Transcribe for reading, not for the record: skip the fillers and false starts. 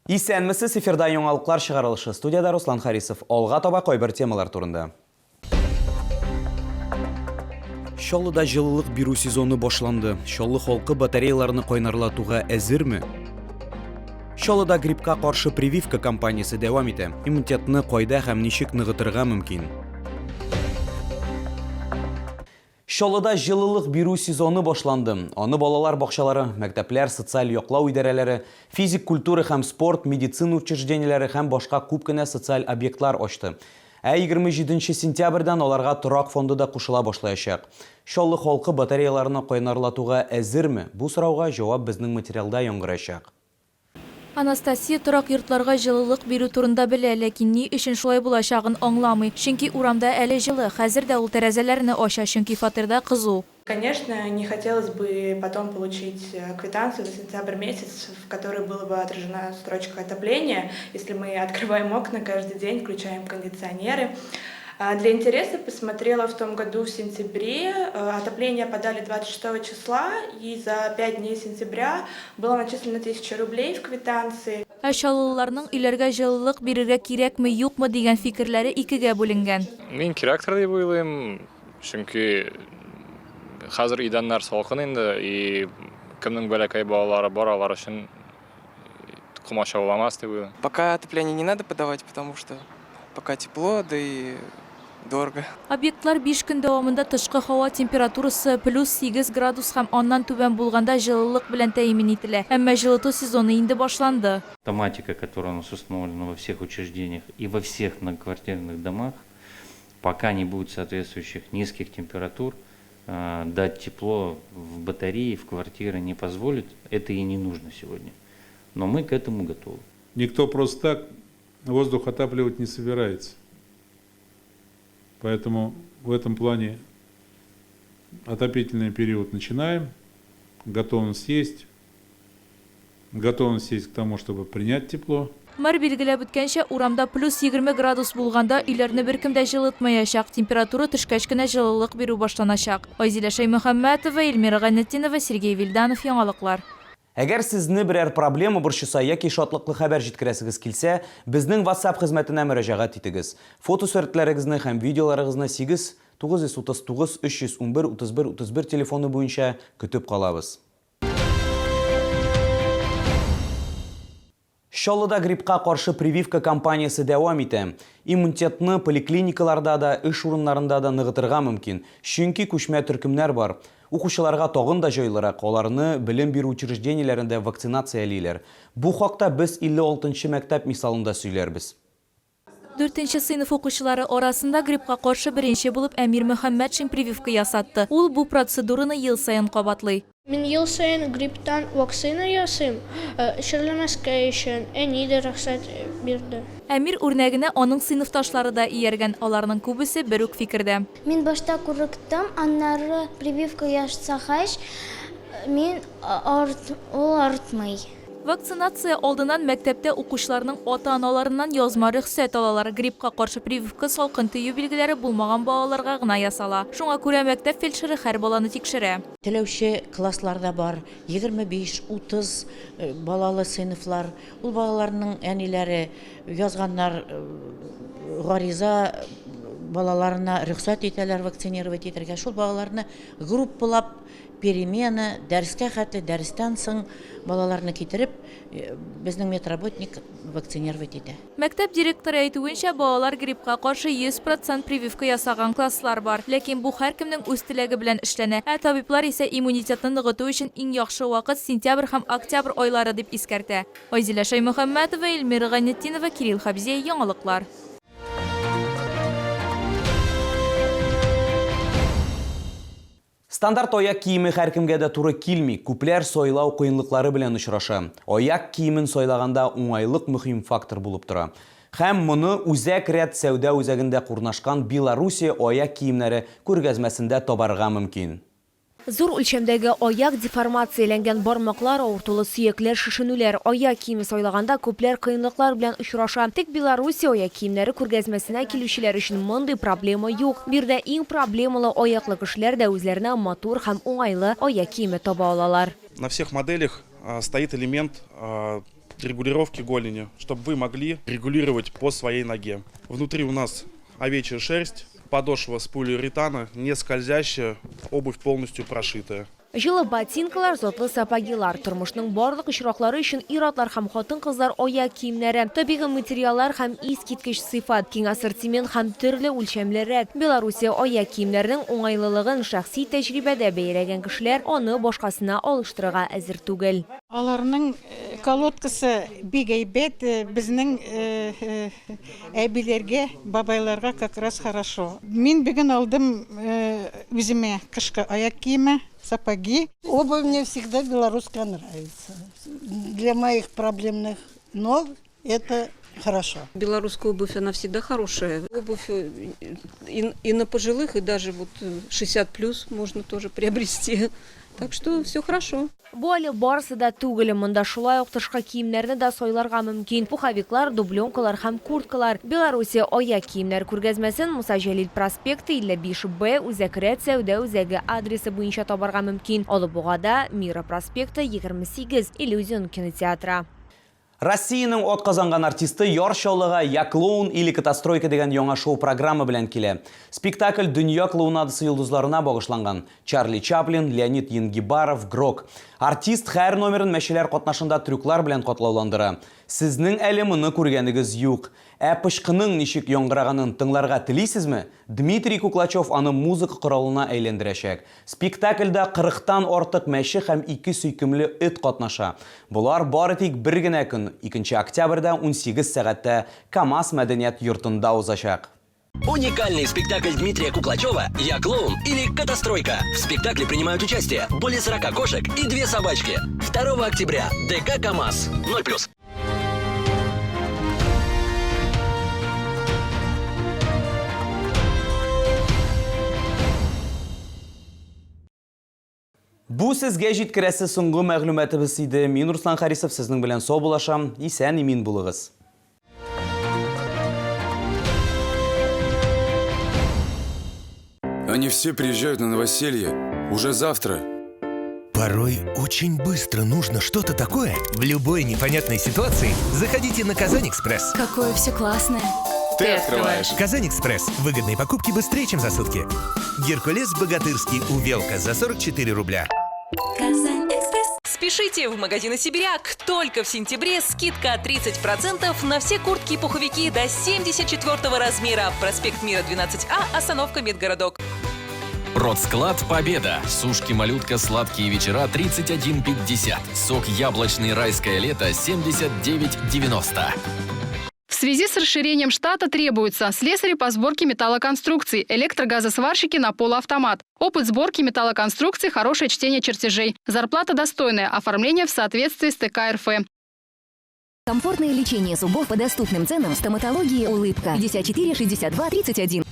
Исәнмесез, эфирда яңалыклар чыгарылышы. Студиядә Руслан Харисов. Алга таба кайбер темалар турында. Чаллыда җылылык бирү сезоны башланды. Чаллы халкы батареяларны кайнарлатуга әзерме? Чаллыда гриппка каршы прививка кампаниясе дәвам итә. Иммунитетны кайда һәм ничек ныгытырга мөмкин? Чаллыда җылылык бирү сезоны башланды. Аны балалар бакчалары, мәктәпләр, социаль яклау идарәләре, физик культура һәм спорт, медицина учреждениеләре һәм башка күп кенә социаль объектлар ачты. Ә 27 нче сентябрьдән аларга торак фонды да кушыла башлаячак. Чаллы халкы батареяларны кайнарлатуга әзерме? Бу сорауга җавап безнең материалда яңгыраячак. Анастасия торак йортларга җылылык бирү турында белә, ләкин ни өчен шулай булачагын аңламый. Чөнки урамда әле җылы, хәзер дә ул тәрәзәләрне ача, чөнки фатирда кызу. Конечно, не хотелось бы потом получить квитанцию за сентябрь месяц, в которой была бы отражена строчка отопления, если мы открываем окна каждый день, включаем кондиционеры. Для интереса посмотрела в том году в сентябре, отопление подали 26 числа, и за 5 дней сентября было начислено 1000 рублей в квитанции. Ә чаллылыларның өйләргә җылылык бирергә кирәкме, юкмы дигән фикерләре икегә бүленгән. Мин кирәктер дип уйлыйм, чөнки хәзер идәннәр салкын инде, и кемнең бәләкәй балалары бар, алар өчен комачауламас дип уйлыйм. Пока отопление не надо подавать, потому что пока тепло, да и дорого. Объектлар биш көн дәвамында тышкы һава температурасы плюс сигез градус һәм аннан түбән булганда җылылык белән тәэмин ителә. Әмма җылыту сезоны инде башланды. Автоматика, которая у нас установлена во всех учреждениях и во всех многоквартирных домах, пока не будет соответствующих низких температур, дать тепло в батареи, в квартиры не позволит, это и не нужно сегодня. Но мы к этому готовы. Никто просто так воздух отапливать не собирается. Поэтому в этом плане отопительный период начинаем, готовность есть, готовность есть к тому, чтобы принять тепло. Мэр билгеләп үткәнчә, урамда плюс 20 градус булганда өйләрне беркем дә җылытмаячак, температура төшкәч кенә җылылык бирү башланачак. Айзилә Шәймөхәммәтова, Эльмира Гайнетдинова, Сергей Вильданов, Яңалыклар. Әгәр сезне берәр проблема борчыса яки шатлыклы хәбәр җиткерәсегез килсә, безнең WhatsApp хезмәтенә мөрәҗәгать итегез. Фотосурәтләрегезне һәм видеоларыгызны 8 939 311 31 31 телефоны буенча көтеп калабыз. Чаллыда гриппка каршы прививка кампаниясе дәвам итә. Иммунитетны поликлиникаларда да, эш урыннарында да ныгытырга мөмкин, чөнки күчмә төркемнәр бар. Укучыларга тагын да җайлырак, аларны белем бирү учреждениеләрендә вакцинациялиләр. Бу хакта без 56 нчы мәктәп мисалында сөйләрбез. Дүртенче сыйныф укучылары арасында гриппка каршы беренче булып Әмир Мөхәммәтшин прививка ясатты. Ул бу процедураны ел саен кабатлый. Мин ел саен грипптан вакцина ясыйм, чирләмәскә өчен, әни дә рөхсәт бирде. Әмир үрнәгенә аның сыйныфташлары да ияргән, аларның күбесе бер үк фикердә. Мин башта курыктым, аннары прививка ясагач, мин ул авыртмый. Вакцинация алдыннан мәктәптә укучыларның ата-аналарыннан язма рөхсәт алалар. Гриппка каршы прививка салкын тию билгеләре булмаган балаларга гына ясала. Шуңа күрә мәктәп фельдшеры һәр баланы тикшерә. Теләүче класслар да бар, 25, 30 балалы сыйныфлар. Ул балаларның әниләре язганнар гариза, балаларына рөхсәт итәләр вакцинировать итәргә. Шул балаларны группалап Перемена, дәрескә хәтле, дәрестән соң балаларны китереп, безнең медработник вакцинировать итә. Мәктәп директоры әйтүенчә, балалар гриппка каршы 100 процент прививка ясаган класслар бар. Ләкин бу һәркемнең үз теләге белән эшләнә. Ә табиблар исә иммунитетны ныгыту өчен иң яхшы вакыт сентябрь һәм октябрь айлары дип искәртә. Айзилә Шәймөхәммәтова, Эльмира Гайнетдинова, Кирилл Хәбзиев, Яңалыклар. Стандарт аяк киеме һәркемгә дә туры килми, күпләр сайлау кыенлыклары белән очраша. Аяк киемен сайлаганда уңайлык мөһим фактор булып тора. Һәм моны Үзәк ряд сәүдә үзәгендә курнашкан Белоруссия аяк киемнәре күргәзмәсендә табарга мөмкин. Зур үлчәмдәге аяк, деформацияләнгән бармаклар, авыртулы сөякләр, шешенүләр. Аяк киеме сайлаганда күпләр кыенлыклар белән очраша. Тик Белоруссия аяк киемнәре күргәзмәсенә килүчеләр өчен мондый проблема юк. Биредә иң проблемалы аяклы кешеләр дә үзләренә матур һәм уңайлы аяк киеме таба алалар. На всех моделях стоит элемент регулировки голени, чтобы вы могли регулировать по своей ноге. Внутри у нас овечья шерсть, подошва с полиуретана, не скользящая, обувь полностью прошитая. Җылы ботинкалар, затлы сапогилар, тормышның барлык очраклары өчен ир-атлар һәм хатын-кызлар аяк киемнәре, табигый материаллар һәм искиткеч сыйфат, киң ассортимент һәм төрле үлчәмле рәт. Белоруссия аяк киемнәренең уңайлылыгын шәхси тәҗрибәдә бәяләгән кешеләр аны башкасына алыштырырга әзер түгел. Аларның колодкасы бик әйбәт, безнең әбиләргә, бабайларга как раз хорошо. Мин бүген алдым үземә кышкы аяк киеме, сапоги. Обувь мне всегда белорусская нравится. Для моих проблемных ног это хорошо. Белорусская обувь, она всегда хорошая. Обувь и на пожилых, и даже вот 60 плюс можно тоже приобрести. Так что все хорошо. Бу әле барысы да түгел. Монда шулай ук тышкы киемнәрне дә сайларга мөмкин. Пуховиклар, дубленкалар һәм курткалар. Белоруссия аяк киемнәр күргәзмәсен Муса Җәлил проспекты 55 Б Үзәк рәт сәүдә үзәге адресы буенча табарга мөмкин. Алабугада Мира проспекты 28, Иллюзион кинотеатры. Россиянең атказанган артисты Яр Чаллыга Я клоун или катастройка дигән яңа шоу-программа белән килә. Спектакль дөнья клоунадасы йолдызларына багышланган. Чарли Чаплин, Леонид Енгибаров, Грок. Артист һәр номерын мәчеләр катнашында трюклар белән катлауландыра. Сезнең әле моны күргәнегез юк. Ә пычкының ничек яңгыраганын тыңларга телисезме? Дмитрий Куклачев аны музыка коралына әйләндерәчәк. Спектакльдә кырыктан артык мәче һәм ике сөйкемле эт катнаша. Болар бары тик бер генә көн, икенче октябрьдә 18 сәгатьтә КАМАЗ мәдәният йортында узачак. Уникальный спектакль Дмитрия Куклачева «Я клоун» или «Катастройка». В спектакле принимают участие более 40 кошек и две собачки. 2 октября. ДК «КамАЗ». 0+. Бу сезгә җиткерәсе соңгы мәгълүматыбыз иде. Мин Руслан Харисов сезнең белән саубуллашам. Исән-имин булыгыз. Они все приезжают на новоселье уже завтра. Порой очень быстро нужно что-то такое. В любой непонятной ситуации заходите на Казань-Экспресс. Какое все классное. Ты открываешь. Казань-Экспресс. Выгодные покупки быстрее, чем за сутки. Геркулес Богатырский Увелка за 44 рубля. Казань-Экспресс. Спешите в магазины «Сибиряк». Только в сентябре скидка 30% на все куртки и пуховики до 74 размера. Проспект Мира 12А, остановка Медгородок. Продсклад «Победа». Сушки-малютка «Сладкие вечера» 31,50. Сок яблочный «Райское лето» 79,90. В связи с расширением штата требуются слесари по сборке металлоконструкций, электрогазосварщики на полуавтомат. Опыт сборки металлоконструкций, хорошее чтение чертежей. Зарплата достойная, оформление в соответствии с ТК РФ. Комфортное лечение зубов по доступным ценам в стоматологии «Улыбка». 54 62 31.